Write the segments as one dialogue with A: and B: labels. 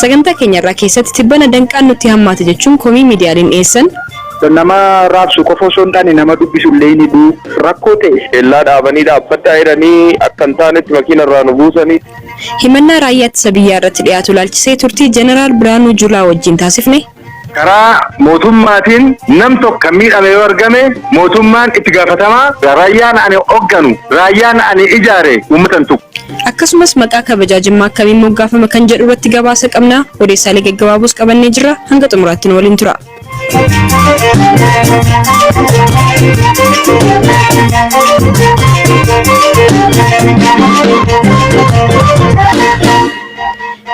A: Sagantaa keenya irraa keessatti tibbana danqaan nutti hammaate jechuun komii miidiyaaleen dhiyeessan.
B: Nama raabsu qofa osoo hin taane nama dubbisu illee ni hidhuu rakkoo ta'e.
C: Kellaa dhaabanii dhaabbadhaa jedhanii akka hin taanetti makiina irraa nu buusanii.
A: Himannaa raayyaa ittisa biyyaa irratti dhiyaatu ilaalchisee turtii Jeneraal Birhaanuu Julaa wajjin taasifne.
B: Karaa mootummaatiin nam tokko kan miidhame yoo argame mootummaan itti gaafatama. Raayyaan ani hogganu, raayyaan ani ijaare uummata hin tuqu.
A: Akkasumas maqaa kabajaa Jimmaa akkamiin moggaafama kan jedhu irratti gabaasa qabna. Odeessaalee gaggabaaboos qabannee jirra. Hanga xumuraatti nu waliin tura.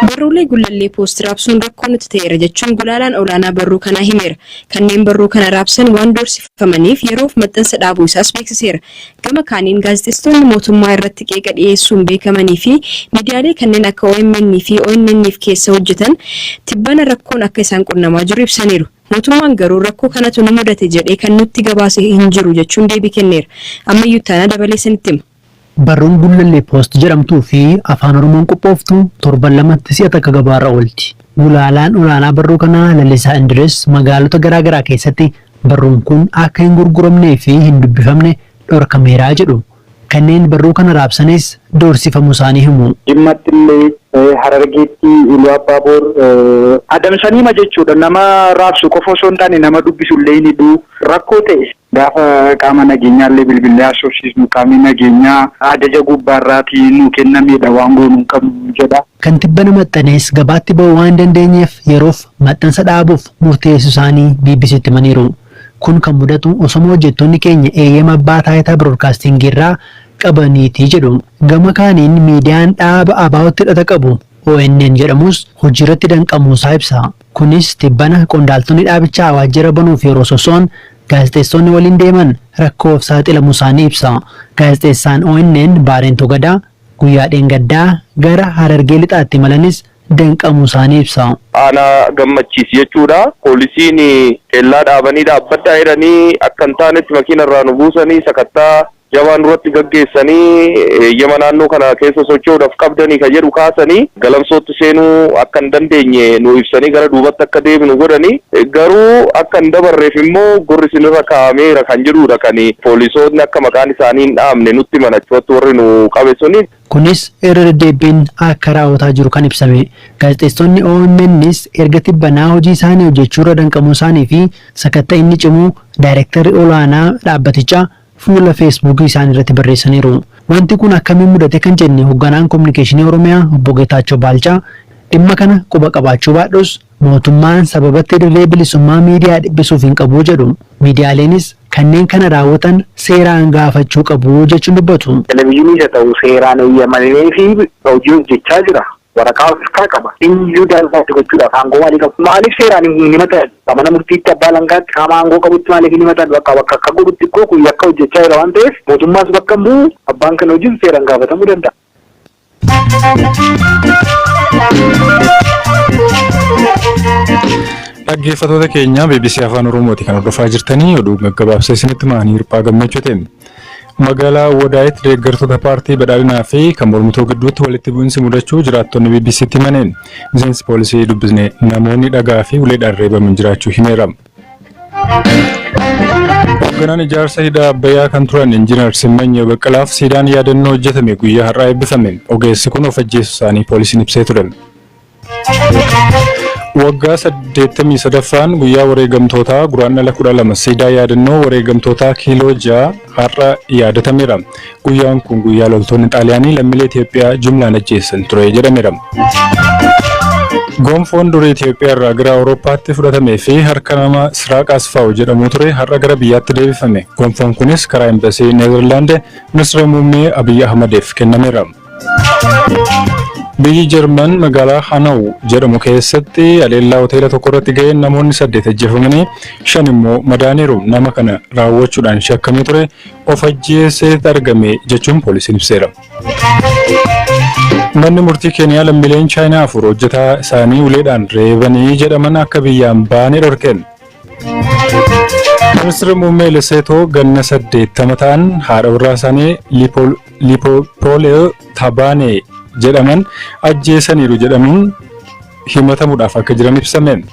A: Barruulee Gullallee Poost raabsuun rakkoo nutti ta'eera jechuun gulaalaan olaanaa barruu kanaa himeera. Kanneen barruu kana raabsan waan doorsifamaniif yeroof maxxansa dhaabuu isaas beeksiseera. Gama kaaniin gaazexeessitoonni mootummaa irratti qeeqa dhiyeessuun beekamanii fi miidiyaalee kanneen akka omn fi ONN'f keessa hojjetan tibbana rakkoon akka isaan qunnamaa jiru ibsaniiru. Mootummaan garuu rakkoo kanatu nu mudate jedhee kan nutti gabaase hin jiru jechuun deebii kenneera. Ammayyuu Ittaanaa dabalee isinitti hima.
D: Barruun Gullallee Poost jedhamtuu fi Afaan Oromoon qophooftu torban lamatti si'a takka gabaarra oolti. Gulaalaan olaanaa barruu kanaa Lalisaa Indiris magaalota garaa garaa keessatti barruun kun akka hin gurguramnee fi hin dubbifamne dhorkameera jedhu. Kanneen barruu kana raabsanis doorsifamuu isaanii himu.
B: Jimmatti illee, Harargeetti, Iluu Abbaa Boor adamsaniima jechuudha. Nama raabsu qofa osoo hin taane nama dubbisu illee hin hidhu. Rakkoo ta'e. Gaafa qaama nageenyaallee bilbillee haasofsiisnu qaamni nageenyaa ajaja gubbaarraatii nuu kennameedha waan goonu hin qabnu jedha.
D: Kan tibbana maxxanes gabaatti ba'uu waan hin dandeenyeef yeroof maxxansa dhaabuuf murteessu isaanii BBCtti himaniiru. Kun kan mudatu osoma hojjettoonni keenya eeyyama Abbaa Taayitaa Biroodkaastingiirraa qabaniiti jedhu. Gama kaaniin miidiyaan dhaaba ABOtti hidhata qabu ONN jedhamus hojiirratti danqamuusaa ibsa. Kunis tibbana qondaaltonni dhaabichaa waajjira banuuf yeroo sosso'an gaazexeessitoonni waliin deeman rakkoof saaxilamuusaanii ibsa. Gaazexeessaan ONN Baareentuu Gadaa guyyaa dheengaddaa gara Harargee Lixaatti imalanis danqamuusaanii ibsa.
C: Aanaa Gammachiis jechuudha. Poolisiin kellaa dhaabanii dhaabbadhaa jedhanii akka hin taanetti makiina irraa nu buusanii sakattaa jabaa nurratti gaggeessanii eeyyama naannoo kana keessa socho'uudhaaf qabdanii kan jedhu kaasanii Galamsootti seenuu akka hin dandeenye nu ibsanii gara duubatti akka deebinu godhanii garuu akka hin dabarreef immoo gurri isinirra kaa'ameera kan jedhuudha kan poolisootni akka maqaan isaanii hin dhahamne nutti himan achumatti warri nu qabe suni.
D: Kunis irra deddeebbiin akka raawwataa jiru kan ibsame. Gaazexeessitoonni OMNs erga tibbanaa hojii isaanii hojjechuurra danqamuusaanii fi sakatta'inni cimuu Daayrektarri Olaanaa dhaabbatichaa fuula Feesbuukii isaaniirratti barreessaniiru. Wanti kun akkamiin mudate kan jenne Hogganaan Kominikeeshinii Oromiyaa Obbo Getaachoo Baalchaa dhimma kana quba qabaachuu baadhus mootummaan sababatti dirree bilisummaa miidiyaa dhiphisuuf hin qabu jedhu. Miidiyaaleenis kanneen kana raawwatan seeraan gaafachuu qabu jechuun dubbatu.
B: Televizhiniis haa ta'u seeraan eeyyamameefii hojii hojjechaa jira. Waraqaa of harkaa qaba. Eenyuyyuu daangaa itti gochuudhaaf aangoo maalii qaba? Maaliif seeraan hin himatan? Mana murtiitti, abbaa alangaatti, qaama aangoo qabutti maaliif hin himatan? Bakka bakka akka godhutti ikkoo kun yakka hojjechaa jira waan ta'eef mootummaas bakka hin bu'u, abbaan kana hojjetu seeraan gaafatamuu danda'a.
E: Dhaggeeffattoota keenya BBC Afaan Oromooti kan hordofaa jirtanii oduu gaggabaabsa isinitti maanii hirphaa gammachuu ta'e. Magaalaa Wodaayitti deeggartoota paartii badhaadhinaa fi kan mormituu gidduutti walitti bu'insi mudachuu jiraattonni BBCtti himaniin. Miseensi poolisii dubbisne namoonni dhagaa fi uleedhaan reebaman jiraachuu himeera. Hoogganaan ijaarsa hidha Abbayyaa kan turan Injiinar Simmanyaw Baqqalaaf siidaan yaadannoo hojjetame guyyaa har'aa eebbifame. Ogeessi kun of ajjeesuu isaanii poolisiin ibsee ture. Waggaa 83ffaan guyyaa wareegamtootaa Guraandhala 12 siidaa yaadannoo wareegamtootaa kiiloo 6 har'a yaadatameera. Guyyaan kun guyyaa loltoonni Xaaliyaanii lammiilee Itoophiyaa jumlaan ajjeessan ture jedhameera. Gonfoon durii Itoophiyaa irraa gara Awurooppaatti fudhatamee fi harka nama Siraaq Asfaaw jedhamuu ture har'a gara biyyaatti deebifame. Gonfoon kunis karaa Embasii Neezerlaand Ministira Muummee Abiy Ahmadeef kennameera. Biyyi Jarman magaalaa Hanaw jedhamu keessatti haleellaa hoteela tokko irratti ga'een namoonni 8 ajjeefamanii 5 immoo madaaniiru. Nama kana raawwachuudhaan shakkamee ture of ajjeesee argame jechuun poolisiin ibseera. Manni murtii Keeniyaa lammiileen Chaayinaa 4 hojjetaa isaanii uleedhaan reebanii jedhaman akka biyyaan baane dhorke. Ministirri muummee Leseetoo ganna 80 ta'an haadha warraa isaanii Liipoopoolee Tabaanee jedhaman ajjeesaniiru jedhamuun himatamuudhaaf akka jiran ibsame.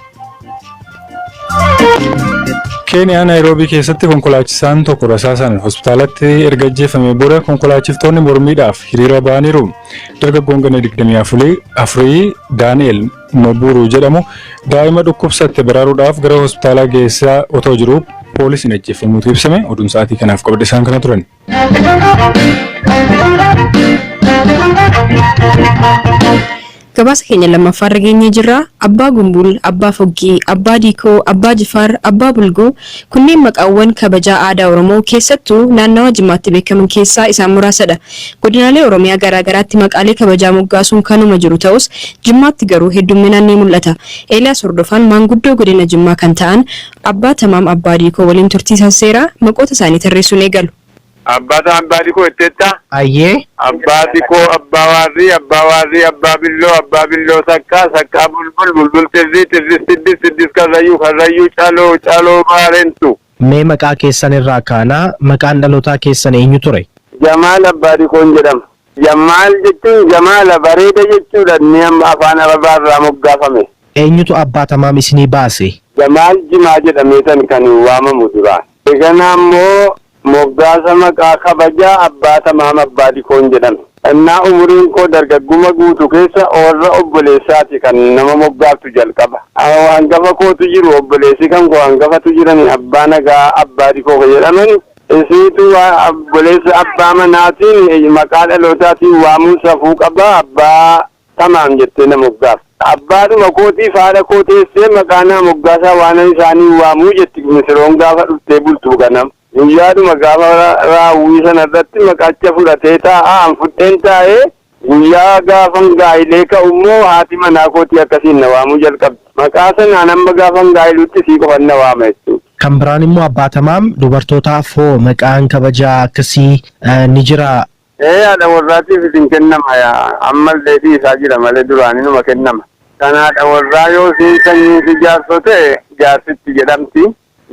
E: Keeniyaa Naayiroobii keessatti konkolaachisaan tokko rasaasaan hospitaalatti erga ajjeefamee booda konkolaachiftoonni mormiidhaaf hiriira ba'aniiru. Dargaggoon ganna 24 Daani'el Maburuu jedhamu daa'ima dhukkubsatte baraaruudhaaf gara hospitaalaa geessaa otoo jiruu poolisiin ajjeefamuutu ibsame. Oduun sa'aatii kanaaf qabadhe isaan kana turan.
A: Gabaasa keenya lammaffaa irra geenyee jirra. Abbaa Gumbul, Abbaa Foggii, Abbaa Diikoo, Abbaa Jifaar, Abbaa Bulguu kunneen maqaawwan kabajaa aadaa Oromoo keessattuu naannawa Jimmaatti beekaman keessaa isaan muraasadha. Godinaalee Oromiyaa garaa garaatti maqaalee kabajaa moggaasuun kanuma jiru ta'us Jimmaatti garuu heddumminaan ni mul'ata. Eeliyaas Hordofaan maanguddoo godina Jimmaa kan ta'an Abbaa Tamaam Abbaa Diikoo waliin turtii taasiseera. Maqoota isaanii tarreessuun eegalu.
F: Abbaa Tamaam Abbaa Diikoo jetteetta?
G: Ayyee.
F: Abbaa Diikoo, Abbaa Waarrii, Abbaa Waarrii, Abbaa Billoo, Abbaa Billoo Sakkaa, Sakkaa Bulbul, Bulbul Tirrii, Tirrii Siddis, Siddis Karrayyuu, Karrayyuu Caloo, Caloo Baarentu.
G: Mee maqaa keessan irraa kaanaa, maqaan dhalootaa keessan eenyu ture?
F: Jamaal Abbaa Diikoon jedhama. Jamaal jechuun jamaala bareeda jechuudha, inni amma afaan Arabaa irraa moggaafame.
G: Eenyutu Abbaa Tamaam isinii baase?
F: Jamaal Jimaa jedhameetan kan waamamu duraan. Eganaa immoo moggaasa maqaa kabajaa Abbaa Tamaam Abbaa Dikoon jedhame. Innaa umuriin koo dargagguma guutu keessa warra obboleessaati kan nama moggaaftu jalqaba. Hangafa kootu jiru, obboleessi kan koo hangafatu jirani, Abbaa Nagaa Abbaa Dikoo kan jedhaman. Isiitu obboleessa abbaa manaatiin maqaa dhalootaatiin waamuun safuu qaba, Abbaa Tamaam jettee na moggaafte. Abbaadhuma kootiif haadha koo teessee maqaa naa moggaasaa waan isaanii waamuu jetti misiroon gaafa dhuftee bultu ganam. Guyyaadhuma gaafa raawwii sana irratti maqaacha fudhatee taa'a, an fudheen taa'ee guyyaa gaafan gaa'ilee ka'u immoo haati manaa kootii akkasiin na waamuu jalqabdi. Maqaa sanaan amma gaafan gaa'iluutti sii qofan na waama jechuudha.
G: Kan biraan immoo Abbaa Tamaam, dubartootaaf hoo maqaan kabajaa akkasii ni jiraa?
F: Ee, haadha warraatiif isin kennama, ammallee dhiisaa jira malee duraan inuma kennama. Kan haadha warraa yoo isiin sanyiin si jaarsoo ta'e jaarsitti jedhamti.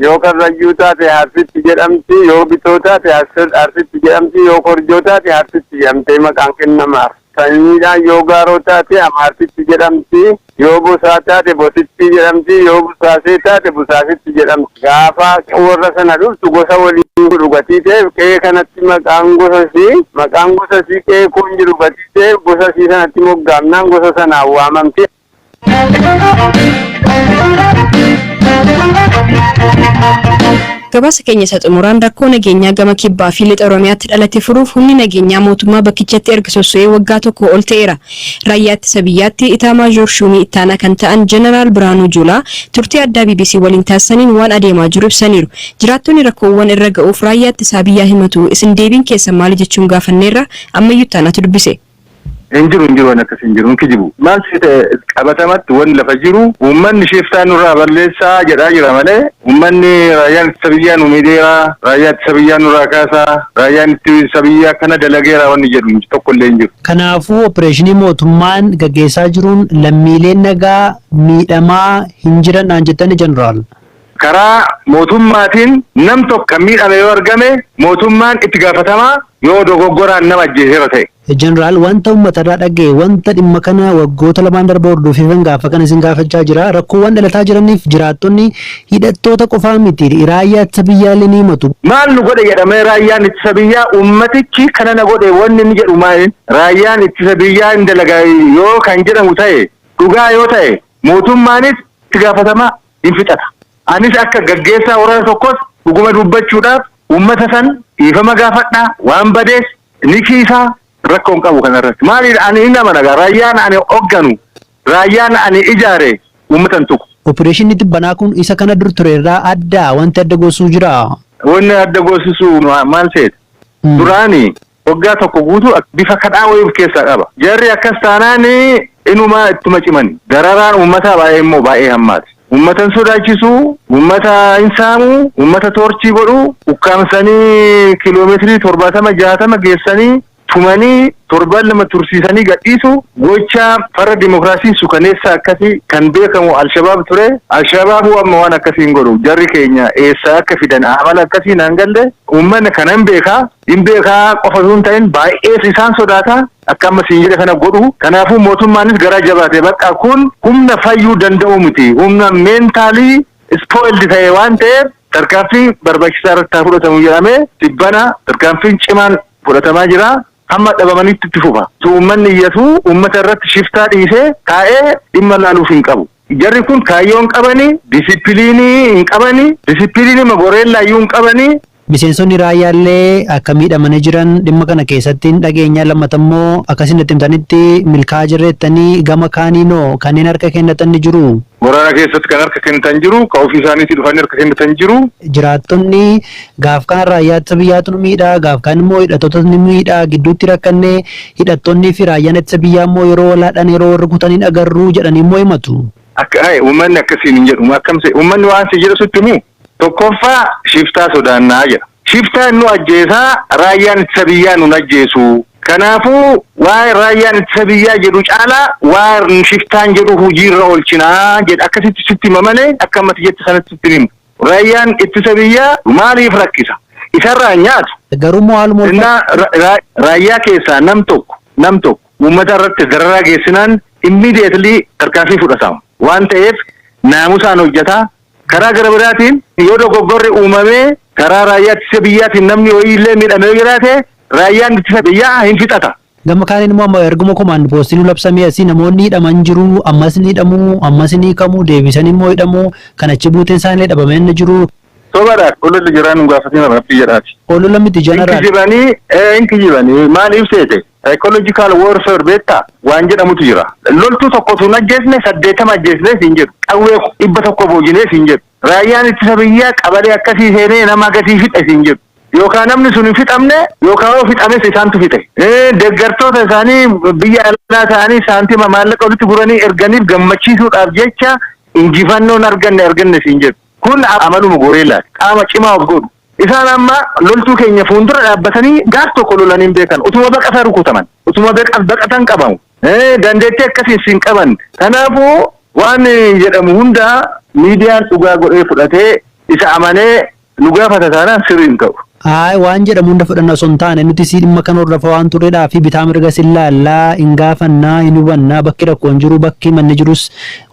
F: Yoo karrayyuu taate harsitti jedhamti. Yoo bitoo taate harsitti jedhamti. Yoo korjoo taate harsitti jedhamtee maqaan kennamaaf. Sanyiidhaan yoo gaaroo taate amaarsitti jedhamti. Yoo bosaa taate bositti jedhamti. Yoo busaasee taate busaasitti jedhamti. Gaafa warra sana dhuftu gosa waliin godhu gatii ta'eef, qe'ee kanatti maqaan gosa isii, maqaan gosa isii qe'ee kun jiru gatii ta'eef, gosa isii sanatti moggaafnaan gosa sanaan waamamti.
A: Gabaasa keenya isa xumuraan, rakkoo nageenyaa gama kibbaa fi lixa Oromiyaatti dhalate furuuf humni nageenyaa mootummaa bakkichatti erga sosso'ee waggaa tokko ol ta'eera. Raayyaa ittisa biyyaatti Itaamaajoor Shuumii ittaanaa kan ta'an Jeneraal Birhaanuu Juulaa turtii addaa BBC waliin taasisaniin waan adeemaa jiru ibsaniiru. Jiraattonni rakkoowwan irra ga'uuf raayyaa ittisaa biyyaa himatu, isin deebiin keessan maali jechuun gaafanneerra. Ammayyuu Ittaanaatu dubbise.
H: Hin jiru, hin jiru, waan akkasii hin jiru, hin kijibu. Maal si ta'e, qabatamatti wanni lafa jiru uummanni shiftaa nurraa balleessaa jedhaa jira malee uummanni raayyaan ittisa biyyaa nu miidheera, raayyaa ittisa biyyaa nurraa kaasaa, raayyaan ittisa biyyaa kana dalageera wanni jedhu tokko illee hin jiru.
D: Kanaafuu opereeshinii mootummaan gaggeessaa jiruun lammiileen nagaa miidhamaa hin jiran naan jettani, Jeneraal?
H: Karaa mootummaatiin nam tokko kan miidhame yoo argame mootummaan itti gaafatamaa, yoo dogoggoraan nama ajjeeseera ta'e.
D: Jeneraal, wanta uummatarraa dhaga'e, wanta dhimma kana waggoota lamaan darba hordofeefan gaafa kana isin gaafachaa jira. Rakkoowwan dhalataa jiraniif jiraattonni hidhattoota qofaa miti, raayyaa ittisa biyyaallee ni himatu.
H: Maal nu godhe jedhamee raayyaan ittisa biyyaa, uummatichi kana na godhe wanni inni jedhu maali? Raayyaan ittisa biyyaa hin dalagaa yoo kan jedhamu ta'e, dhugaa yoo ta'e, mootummaanis itti gaafatamaa hin fixata. Anis akka gaggeessaa waraana tokkos dhuguma dubbachuudhaaf uummata san dhiifama gaafadhaa, waan badees ni kiisaa, rakkoo hin qabu kanarratti. Maaliif, ani hin amana, raayyaan ani hogganu, raayyaan ani ijaare uummata hin tuqu.
D: Opereeshinni tibbanaa kun isa kana dur ture irraa adda, wanti adda goosuu jira?
H: Wanni adda goosisu maal seeta? Duraani waggaa tokko guutuu bifa kadhaa wayii of keessaa qaba. Jarri akkas taanaan inuma ittuma ciman. Dararaan uummataa baay'ee immoo baay'ee hammaati. Uummata hin sodaachisu, uummata hin saamu, uummata toorchii godhu, ukkaamsanii kiiloomeetirii 70 60 geessanii tumanii torban 2 tursiisanii gadhiisu. Gocha farra dimokiraasii sukaneessa akkasii kan beekamu Alshabaab ture. Alshabaabuu amma waan akkasii hin godhu. Jarri keenya eessaa akka fidan amala akkasii naan galle, uummanni kanan beekaa. Hin beekaa qofa osoo hin ta'in baay'ees isaan sodaata. Akka amma siin jedhe kana godhu. Kanaafuu mootummaanis garaa jabaate bakka kun humna fayyuu danda'u miti. Humna mentally spoiled ta'e waan ta'eef tarkaanfii barbaachisaa irratti haa fudhatamu jedhamee tibbana tarkaanfiin cimaan fudhatamaa jira. Hamma dhabamanitti itti fufa. Uummanni iyyatu uummata irratti shiftaa dhiisee taa'ee dhimma laaluuf hin qabu. Jarri kun kaayyoo hin qabanii, disipiliinii hin qabanii, disipiliinii goreellaayyuu hin qabanii.
D: Miseensonni raayyaallee akka miidhamanii jiran dhimma kana keessatti dhageenya. Lammatammoo akkasiin itti himtanitti milkaa'aa jirreettanii, gama kaaniinoo kanneen harka kennatan ni jiru.
H: Waraana keessatti kan harka kennatan jiru, kan ofii isaaniitii dhufanii harka kennatan jiru.
D: Jiraattonni gaaf kaan raayyaa ittisa biyyaatu nu miidhaa, gaaf kaan immoo hidhattoota ni miidhaa, gidduutti rakkannee, hidhattoonnii fi raayyaan ittisa biyyaa immoo yeroo walaadhaan yeroo warri kutanii agarruu jedhanii immoo himatu.
H: Akka uummanni akkasiin hin jedhu. Akkamse uummanni waan si jedhu sitti himu, tokkoffaa shiftaa sodaannaa jedha. Shiftaan nu ajjeesaa, raayyaan ittisa biyyaa nun ajjeesu. Kanaafuu waa'ee raayyaan ittisa biyyaa jedhu caalaa waan shiftaan jedhu hojiirra oolchinaa jedha. Akkasitti sitti hima malee akka ammatti jette sanatti sitti himu. Raayyaan ittisa biyyaa maaliif rakkisa? Isarraa nyaatu.
D: Garuu immoo haaluma
H: Innaa raayyaa keessaa nam tokko uummata irratti dararaa geessinaan immediately tarkaanfii fudhatama. Waan ta'eef naamusaan hojjetaa. Karaa gara biraatiin yoo dogoggorri uumamee karaa raayyaa ittisa biyyaatiin namni ho'iillee miidhamee jiraate, raayyaan ittisa biyyaa hin fixata.
D: Gama kaaniin immoo amma erguma command postiin labsamee asii namoonni hidhaman jiru, ammas ni hidhamu, ammas ni hiikamu, deebisanii immoo hidhamu, kan achi buuteen isaanii dhabamee ni jiru.
H: Sobaadha, ololli jiraan nu gaafatina rabbii jedhaati.
D: Olola miti, jeneraal.
H: Kijibanii, hin kijibanii. Maaliif seete? Psychological warfare beektaa waan jedhamutu jira. Loltuu tokko osoo hin ajjeesne 80 ajjeesnee siin jedhu. Qawwee 100 boojinee siin jedhu. Raayyaan ittisa biyyaa qabalee akkasii seenee nama akkasii fixe siin jedhu. Yookaan namni sun hin fixamne, yookaan yoo fixames isaantu fixe. Deeggartoota isaanii biyya alaa ta'anii saantima maallaqa walitti guranii erganiif gammachiisuudhaaf jecha injifannoon arganne arganne siin jedhu. Kun amaluma goreellaati. Qaama cimaa of godhu. Isaan amma loltuu keenya fuuldura dhaabbatanii gaaf tokko lolanii hin beekan. Utuma baqatan rukutaman. Utuma baqatan qabamu. Dandeettii akkasii siin qaban. Kanaafuu waan jedhamu hunda miidiyaan dhugaa godhee fudhatee isa amanee nu gaafata taanaan sirrii hin ta'u.
D: Haay, waan jedhamu hunda fudhanna osoo hin taane, nuti si dhimma kan hordofa waan turredhaa fi bitaa mirga sin laallaa, hin gaafannaa, hin hubannaa, bakki rakkoon jiru, bakki manni jirus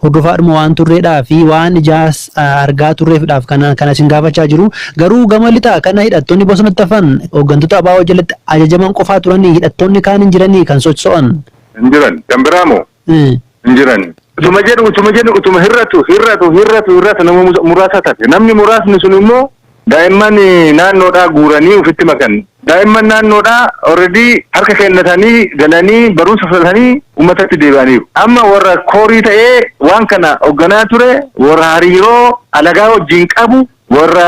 D: hordofaadhuma waan turredhaa fi waan ijaas argaa turreefidhaaf kana sin gaafachaa jiru. Garuu gama lixaa kana hidhattoonni bosonatti hafan hooggantoota ABO jalatti ajajaman qofaa turanii, hidhattoonni kaan hin jiranii kan socho'an?
H: Hin jiran. Kan biraa moo? Hin jiran. Utuma jedhu utuma hir'atu hir'atu hir'atu hir'atu nama muraasa tafe. Namni muraasni sun immoo daa'imman naannoodhaa guuranii ofitti makan. Daa'imman naannoodhaa already harka kennatanii galanii barumsa fudhatanii uummatatti deebi'aniiru. Amma warra core ta'ee waan kana hoogganaa ture, warra hariiroo alagaa wajjin qabu, warra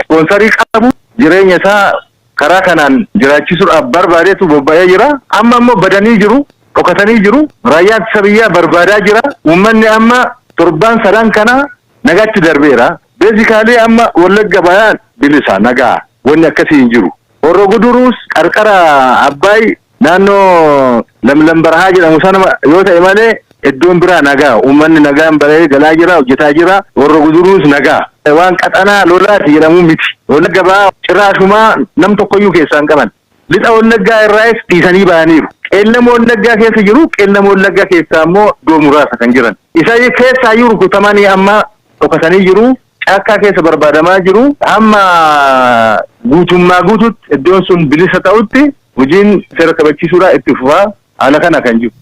H: sponsor qabu, jireenya isaa karaa kanaan jiraachisuudhaaf barbaadeetu bobba'ee jira. Amma immoo badanii jiru, dhokatanii jiru. Raayyaan ittisa biyyaa barbaadaa jira. Uummanni amma torbaan sadan kana nagaatti darbeera. Basically amma Wallagga bayaan bilisa, nagaa, wanni akkasii hin jiru. Horro Guduruus qarqara Abbaay naannoo Lamlam Barahaa jedhamu sana yoo ta'e malee iddoon biraa nagaa, uummanni nagaan baree galaa jira, hojjetaa jira. Horro Guduruus nagaa. Waan qaxanaa lolaati jedhamu miti. Wallagga ba'aa ciraashumaa nam tokkoyyuu keessaa hin qaban. Lixa Wallaggaa irraayis dhiisanii ba'aniiru. Qeellama Wallaggaa keessa jiru, Qeellama Wallaggaa keessaa immoo iddoo muraasa kan jiran. Isa keessaayyuu rukutamanii amma dhokatanii jiru. Caakkaa keessa barbaadamaa jiru. Hamma guutummaa guututti iddoon sun bilisa ta'utti hojiin seera kabachiisuudhaa itti fufaa, haala kana kan jiru.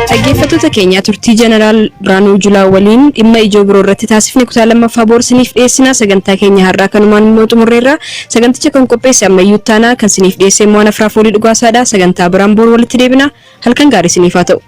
A: Dhaggeeffattoota keenya, turtii Jeneraal Biraanuu Julaa waliin dhimma ijoo biroo irratti taasifne kutaa lammaffaa boor isiniif dhiyeessina. Sagantaa keenya har'aa kanumaan immoo xumurreerra. Saganticha kan qopheesse Ammayyuu Taanaa, kan isiniif dhiyeesse immoo Anafraa Foolii Dhugaasaadha. Sagantaa biraan boor walitti deebina. Halkan gaarii isiniif haa ta'u.